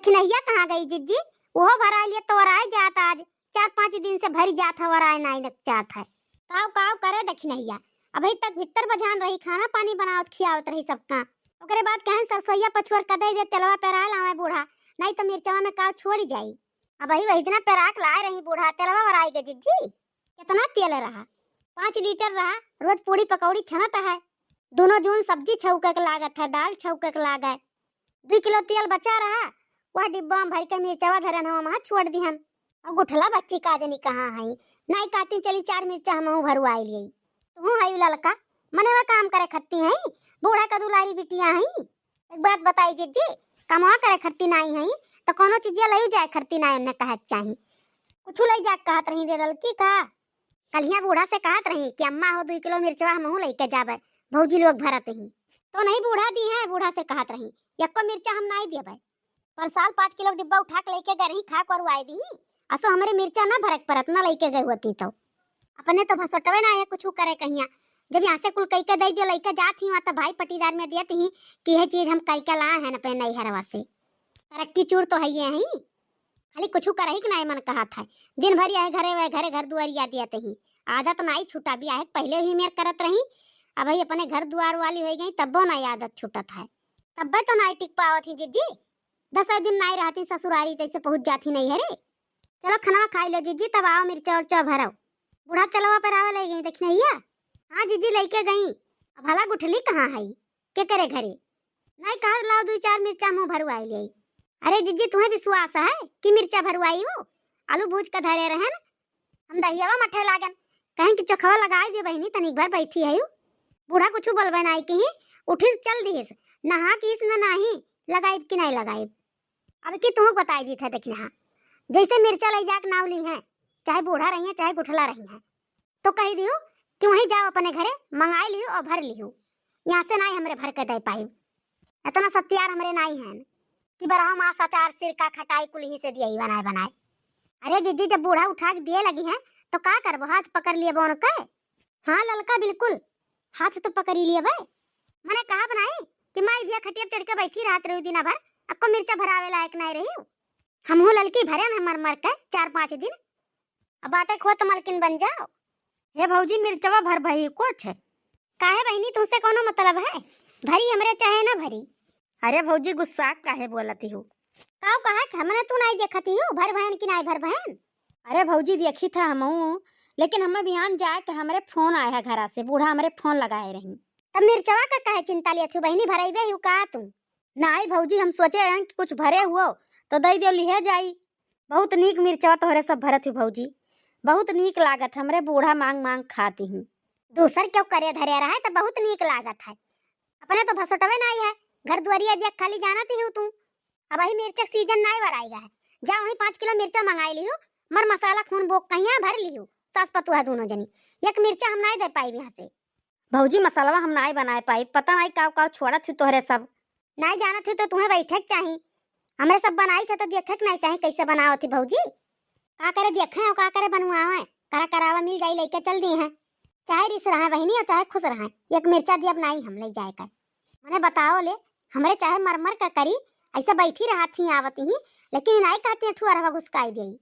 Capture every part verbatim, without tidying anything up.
दखिनहिया कहाँ गई जिज्जी? ओहो भराइ लिया तो वराइ जात आज। चार पाँच दिन से भरि जात है, वराइ नाहीं न जात है। काव काव करे दखिनहिया, अबही तक भित्तर बझान रही, खाना पानी बनावत खियावत रही सबका। ओकरे बाद कहन सरसोइया पछुअर क दइ दे, तेलवा पेराइ लावे बूढ़ा, नाहीं तो मिर्चवा में काव छोड़ि जाई। अबही वही दिना पेराक लाए रही बूढ़ा, तेलवा वराइ गे जिज्जी। केतना तेल रहा? पाँच लीटर रहा। रोज पूड़ी पकौड़ी छनत है। दूनो जून सब्जी छौके के लागत है, दाल छौके के लागे। दुइ किलो तेल बचा रहा, वह डिब्बा में भरि के मिर्चवा धरन हम वहाँ छोड़ दिहन। अउ गुठला बच्ची का जनी कहाँ है, नाहीं कहती चली चार मिर्चा हमहूँ भरुआइ लियई। तुहूँ हई ललका, मने वह काम करे खत्ती है, बूढ़ा का दुलारी बिटिया है। एक बात बताई जिज्जी, कमवा करे खत्ती नाहीं है तो कौनो चीजिया लई जाए खत्ती नाहीं, उन्हें कहे के चाही। कुछु लई जाए कहत रही रे ललकी का? कल्हिया बूढ़ा से कहत रही कि अम्मा हो, दुइ किलो मिर्चवा हमहूँ लइके जाबे, भौजी लोग भरत ही। तो नहीं बूढ़ा दिहे, बूढ़ा से कहत रही, यक्को मिर्चा हम नाहीं देबे। पर साल पाँच किलो डिब्बा उठा के लइके गए रही, खा के वरुआइ दिही। असो हमरे मिर्चा ना भरक परत, ना लइके गए होती तो। अपने तो भसोटवे नाहीं है कुछु करे कहिया। जब यहाँ से कुल कइके दइ दियो, लइके जात ही वहाँ तो भाई पटीदार में दियत ही कि यह चीज हम कइके लाए हैं अपने नैहरवा से। तरक्की चूर तो है ये ही। खाली कुछु करही के नाहीं मन कहत है। दिन भर यह घरे वह घरे, घर दुआरिया दियत ही। आदत नाहीं छूटा, बियाहे के पहिले ही मेर करत रही, अबही अपने घर दुआर वाली होइ गई, तब्बो नाहीं आदत छूटत है। तब्बे तो नाहीं टिक पावत ही जिज्जी। दसो दिन नाहीं रहती ससुरारी, तैसे पहुँच जाती नैहरे। चलो खनवा खाइ लो जिज्जी, तब आओ मिर्चा उर्चा भरो। बूढ़ा तेलवा पेरावे लइ गई दखिनहिया। हाँ जिज्जी, लइके गई। अब भला गुठली कहाँ है? के करे घरे? नाहीं कहा लाओ दुइ चार मिर्चा मुँह भरुआइ लियई। अरे जिज्जी, तुहें विश्वास है कि मिर्चा भरुआई हो? आलू भूज के धरे रहन, हम दहियावा मठे लागन, कहेन कि चोखवा लगाइ दे बहिनी, तनिक भर बैठी है। बूढ़ा कुछु बोलबे नाहीं किही, उठिस चल दिहिस, नहा किहिस न नाहीं लगाइब कि नाहीं लगाइब। अब की तुहूँ बताइ दीत है दखिनहा, जैसे मिर्चा लइ जाके नाव लिहे, चाहे बूढ़ा रहिहे चाहे गुठला रहिहे, तो कहि दियो कि वहीं जाओ अपने घरे मंगाइ लियो अउ भर लियो, यहाँ से नाहीं हमरे भर के दइ पाइब। एतना सत्यार हमरे नाहीं हैं कि बरहा मास अचार सिरका खटाई कुल ही से दियई बनाए बनाए। अरे जिज्जी, जब बूढ़ा उठा के दिए लगिहे तो का करबो, हाथ पकड़ लियबो उनके। हाँ ललका, बिल्कुल हाथ तो पकड़ी लियबे। मने कहा बनाई कि माई धिया खटिया पे चढ़ के बैठी रहत रही दिना भर, अक्को मिर्चा भरावे लायक नाहीं रही। हमहूँ ललकी भरे न मर मर के चार पाँच दिन। अब बाटे खोत मलकिन बन जाओ। हे भौजी, मिर्चवा भर भई कुछ? काहे बहिनी, तुमसे कौनो मतलब है? भरी हमरे चाहे ना भरी। अरे भौजी, गुस्सा काहे बोलती हो? काव कहा कि हमने तू नाहीं देखती हो, भर भयन कि नाहीं भर भयन? अरे भौजी, देखी था हमहू, लेकिन हमें बिहान जाए के हमरे फोन आए है घरा से, बूढ़ा हमरे फोन लगाए रही। तब मिर्चवा का काहे चिंता लेत हो बहिनी, भरइबे हो का तू? नाहीं भौजी, हम सोचे रहन कि कुछ भरे हुओ तो दइ दियो, लिहे जाई। बहुत नीक मिर्चवा तोहरे सब भरत ही भौजी, बहुत नीक लागत, हमरे बूढ़ा मांग मांग खाती ही। दूसर केहू करे धरे रहे तो बहुत नीक लागत है, अपने तो भसोटवे नाहीं है, घर दुआरिया दिया खाली जानत ही हो तू। अबही मिर्चा के सीजन नाहीं बराइगा है, जा वहीं पाँच किलो मिर्चा मंगाइ लिहू, मर मसाला खून बोक कहिया भर लिहू, सास पतोह दूनो जनी। एक मिर्चा हम नाहीं दइ पाइब यहाँ से। भौजी, मसलवा हम नाहीं बनाए पाइब, पता नाहीं काव काव छोड़त ही तोहरे सब। नाहीं जानत ही तो तुहें बैठे के चाही, हमरे सब बनाइत है तो देखे के नाहीं चाही कैसे बनावत ही भौजी। का करे देखे अउ का करे बनवावे, करा करावा मिल जाई, लइके चल दिहे। चाहे रिस रहे बहिनी अउ चाहे खुस रहे, एक मिर्चा दियब नाहीं हम लइ जाए के। मने बताओ ले, हमरे चाहे मर मर का करी, ऐसे बैठी रहत ही आवत ही, लेकिन नाहीं कहती है ठुअरवा घुसकाई देई।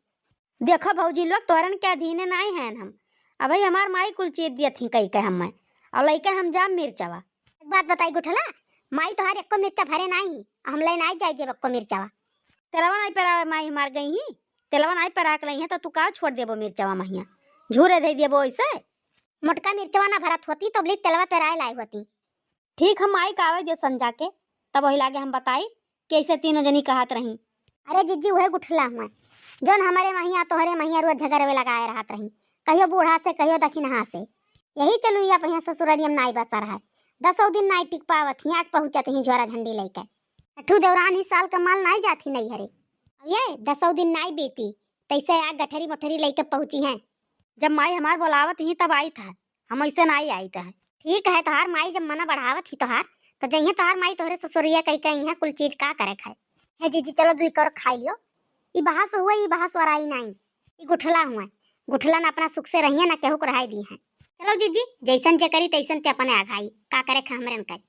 देखो भौजी लोग, तोहरन के अधीने नाहीं हैं हम। अबही हमार माई कुल चीज दियत ही कहि के हमें, अउ लइके हम जाब मिर्चवा। एक बात बताई गुठला, माई तोहार एक्को मिर्चा भरे नाहीं ही, हम लइ नाहीं जाई देब एक्को मिर्चवा। तेलवा नाहीं पेरावे माई हमार गई ही, तेलवा नाहीं पेरा के लइहे तो तू का छोड़ देबो मिर्चवा महिया, झूरे धइ देबो ऐसे। मोटका मिर्चवा ना भरत होती तो बली तेलवा पेराए लाई होती। ठीक, हम माई का आवे दियो संजा के, तब वही लागे हम बताई कि ऐसे तीनों जनी कहत रही। अरे जिज्जी, उहे गुठला हुआ, जौन हमरे महिया तोहरे महिया रोज झगड़वे लगाए रहत रही, कहियो बूढ़ा से, कहियो दखिनहा से। यही चलुइया पहिया ससुररियम नाई बसर है, दसो दिन नाई टिक पावत ही, आके पहुँचत ही झोरा झंडी लइके। अठू देवरान ही साल का माल नाई जात ही नैहरे। अब ये दसो दिन नाई बीती, तैसे आके गठरी मोठरी लइके पहुँची हैं। जब माई हमार बोलावत ही तब आई था, हम ऐसे नाई आइत है। ठीक है, तोहार माई जब मना बढ़ावत ही तोहार, तो जइहे तोहार माई तोहरे ससुरिया कही कही है कुल चीज का करे खाए। हे जीजी, चलो दुई कौर खाई लियो। ई बहस हुआ, ई बहस वराई नाई, ई गुठला हुआ, गुठला न अपना सुख से रहिए न केहू को रहाई दी है। चलो जीजी, जैसन जे करी तैसन ते अपने आघाई, का करे खा हमरे न करी।